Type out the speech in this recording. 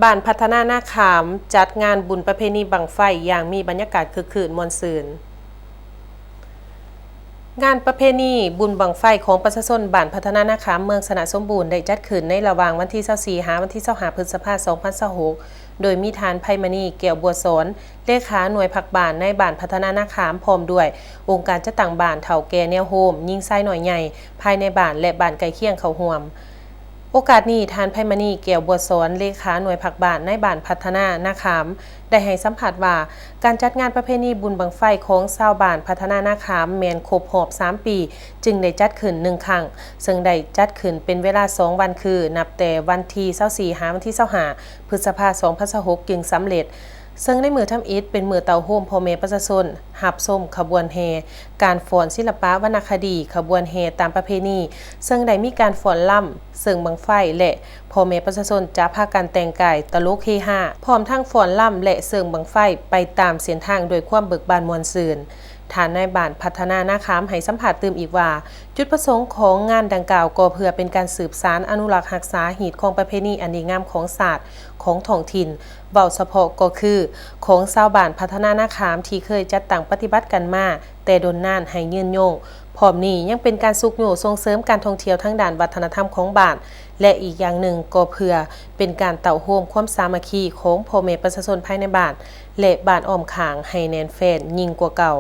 ບ້ານພັດທະນານາຂາມ ຈັດງານບຸນປະເພນີບັ້ງໄຟຢ່າງມີບັນຍາກາດຄຶກຄື້ນມ່ວນຊື່ນ. ງານປະເພນີບຸນບັ້ງໄຟຂອງປະຊາຊົນບ້ານພັດທະນານາຂາມ ເມືອງຊະນະສົມບູນ ໄດ້ຈັດຂຶ້ນໃນລະຫວ່າງວັນທີຊາວສີ່ ຫາວັນທີຊາວຫ້າ ພຶດສະພາ ສອງພັນຊາວຫົກ ໂດຍມີທ່ານ ໄພມະນີ ແກ້ວບົວສອນ ເລຂາໜ່ວຍພັກບ້ານໃນບ້ານພັດທະນານາຂາມ ພ້ອມດ້ວຍອົງການຈັດຕັ້ງບ້ານ, ເຖົ້າແກ່ແນວໂຮມ, ຍິງຊາຍນ້ອຍໃຫຍ່ ພາຍໃນບ້ານ ແລະ ບ້ານໃກ້ຄຽງເຂົ້າຮ່ວມ. ໂອກາດນີ້ ທ່ານ ໄພມະນີ ແກ້ວບົວສອນ ເລຂາໜ່ວຍພັກບ້ານໃນບ້ານພັດທະນານາຂາມ ໄດ້ໃຫ້ສຳພາດວ່າ ການຈັດງານປະເພນີບຸນບັ້ງໄຟຂອງຊາວບ້ານພັດທະນານາຂາມ ແມ່ນຄົບຮອບສາມປີ ຈຶ່ງໄດ້ຈັດຂຶ້ນໜຶ່ງຄັ້ງ, ເຊິ່ງໄດ້ຈັດຂຶ້ນເປັນເວລາສອງວັນ ຄື ນັບແຕ່ວັນທີຊາວສີ່ ຫາວັນທີຊາວຫ້າ ພຶດສະພາ ສອງພັນຊາວຫົກ ຈຶ່ງສຳເລັດ. ເຊິ່ງໃນມື້ທຳອິດເປັນມື້ເຕົ້າໂຮມພໍ່ແມ່ປະຊາຊົນ ຮັບຊົມຂະບວນແຫ່, ການຟ້ອນສິລະປະວັນນະຄະດີ, ຂະບວນແຫ່ຕາມປະເພນີ, ເຊິ່ງໄດ້ມີການຟ້ອນລຳ, ເຊິ່ງບັ້ງໄຟ ແລະ ພໍ່ແມ່ປະຊາຊົນຈະພາກັນແຕ່ງກາຍຕະຫຼົກເຮຮາ, ພ້ອມທັງຟ້ອນລຳ ແລະ ເຊິ່ງບັ້ງໄຟໄປຕາມເສັ້ນທາງດ້ວຍຄວາມເບີກບານມ່ວນຊື່ນ. ທ່ານນາຍບ້ານພັດທະນານາຂາມໃຫ້ສຳພາດຕື່ມອີກວ່າ ຈຸດປະສົງຂອງງານດັ່ງກ່າວກໍເພື່ອເປັນການສືບສານອະນຸລັກຮັກສາຮີດຄອງປະເພນີອັນດີງາມຂອງຊາດ, ຂອງທ້ອງຖິ່ນ, ເວົ້າສະເພາະກໍຄືຂອງຊາວບ້ານພັດທະນານາຂາມທີ່ເຄີຍຈັດຕັ້ງປະຕິບັດກັນມາແຕ່ດົນນານໃຫ້ຍືນຍົງ. ພ້ອມນີ້ຍັງເປັນການຊຸກຍູ້ສົ່ງເສີມການທ່ອງທ່ຽວທາງດ້ານວັດທະນະທຳຂອງບ້ານ ແລະ ອີກຢ່າງໜຶ່ງກໍເພື່ອເປັນການເຕົ້າໂຮມຄວາມສາມັກຄີຂອງພໍ່ແມ່ປະຊາຊົນພາຍໃນບ້ານ ແລະ ບ້ານອ້ອມຂ້າງໃຫ້ແໜ້ນແຟ້ນຍິ່ງກວ່າເກົ່າ.